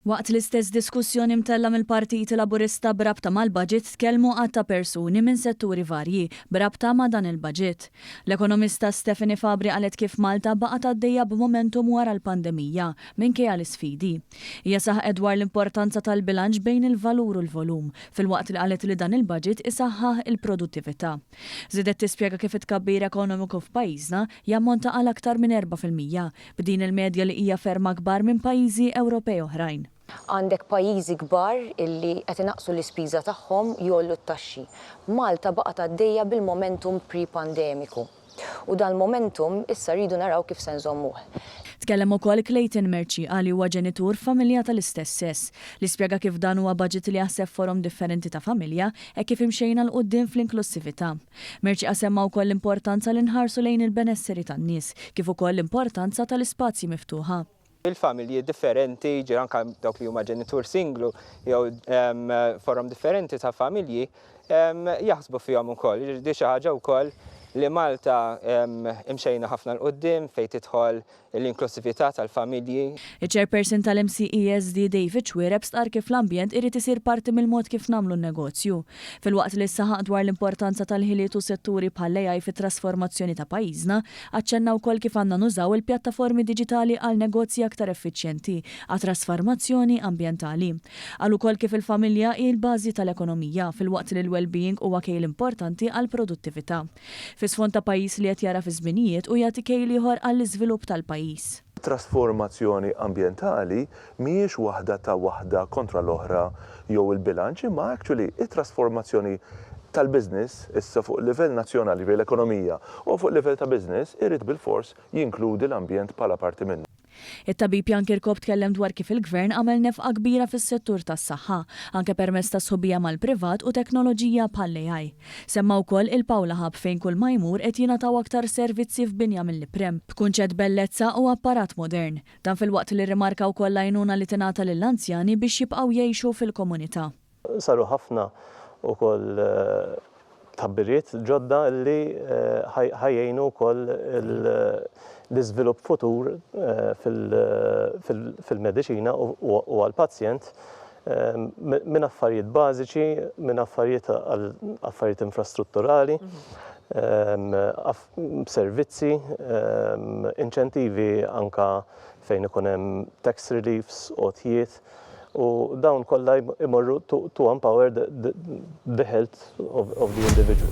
Waqt l-istess diskussjoni mtella' mill-Partit Laburista b'rabta mal-budget tkellmu għadd ta' persuni minn setturi varji b'rabta ma' dan il-budget. L-ekonomista Stephanie Fabri qalet kif Malta baqgħet għaddejja b'momentum wara l-pandemija minkejja l-isfidi. Hija saħqet dwar l-importanza tal-bilanċ bejn il-valur u l-volum filwaqt li qalet li dan il-budget isaħħaħ il-produttività. Żiedet tispjega kif it-tkabbir ekonomiku f'pajjiżna jammonta għal aktar minn 4%, b'din il-medja li hija ferm akbar minn pajjiżi Ewropej oħrajn. Għandek pajjiżi kbar illi qed inaqqsu l-ispiża tagħhom, jgħollu t-taxxi. Malta baqgħet għaddejja bil-momentum pre-pandemiku. U dal-momentum issa rridu naraw kif se nżommuh. Tkellem ukoll Clayton Mercieca li huwa ġenitur f'familja tal-istess sess, li spjega kif dan huwa budget li jaħseb forom differenti ta' familja hekk kif imxejna 'l quddiem fl-inklussività. Mercieca semma wkoll l-importanza li nħarsu lejn il-benesseri tan-nies, kif ukoll l-importanza tal-ispazji miftuħa. Il-familji differenti, jiġifieri anke dawk li huma ġenitur singlu jew forom differenti ta' familji, jaħsbu fihom ukoll. Jiġifieri di xi ħaġa wkoll li Malta imxejna ħafna 'l quddiem fejn tidħol l-inklussività tal-familji. Iċ-Chairperson tal-MCESD David Xuereb stqarr kif l-ambjent irid isir parti mill-mod kif nagħmlu n-negozju. Filwaqt li saħaq dwar l-importanza tal-ħiliet u setturi bħall-AI fit-trasformazzjoni ta' pajjiżna, aċċenna wkoll kif għandna nużaw il-pjattaformi diġitali għal negozji aktar effiċjenti għat-trasfarmazzjoni ambjentali. Qal ukoll kif il-familja hi l-bażi tal-ekonomija filwaqt li l-wellbeing huwa kejl importanti għall-produttività. Fi sfond ta' pajjiż li qed jagħraf iż-żminijiet u jagħti kejl ieħor għall-iżvilupp tal-pajjiż. It-trasformazzjoni ambjentali mhijiex waħda ta' waħda kontra l-oħra jew il-bilanċ imma actually it-trasformazzjoni tal-business issa fuq livell nazzjonali, jiġifieri l-ekonomija, u fuq livell ta' business irid bilfors jinkludi l-ambjent bħala parti minnu. It-tabib Jan Kirkop tkellem dwar kif il-Gvern għamel nefqa kbira fis-settur tas-saħħa, anke permezz ta' sħubija mal-privat u teknoloġija bħall-AI. Semma wkoll il-Paola Hub fejn kull ma jmur qed jingħataw aktar servizzi f'binja mill-iprem, b'kunċett bellezza u apparat modern. Dan filwaqt li rrimarka wkoll l-għajnuna li tingħata lill-anzjani biex jibqgħu jgħixu fil-komunità. Saru ħafna wkoll tħabbiriet ġodda li ħa jgħinu wkoll l-iżvilupp futur fil-mediċina u għall-pazjent minn affarijiet bażiċi, minn affarijiet għal affarijiet infrastrutturali, servizzi, inċentivi anke fejn ikun hemm tax reliefs, għotjiet. U dawn kollha jmorru to empower the health of the individual.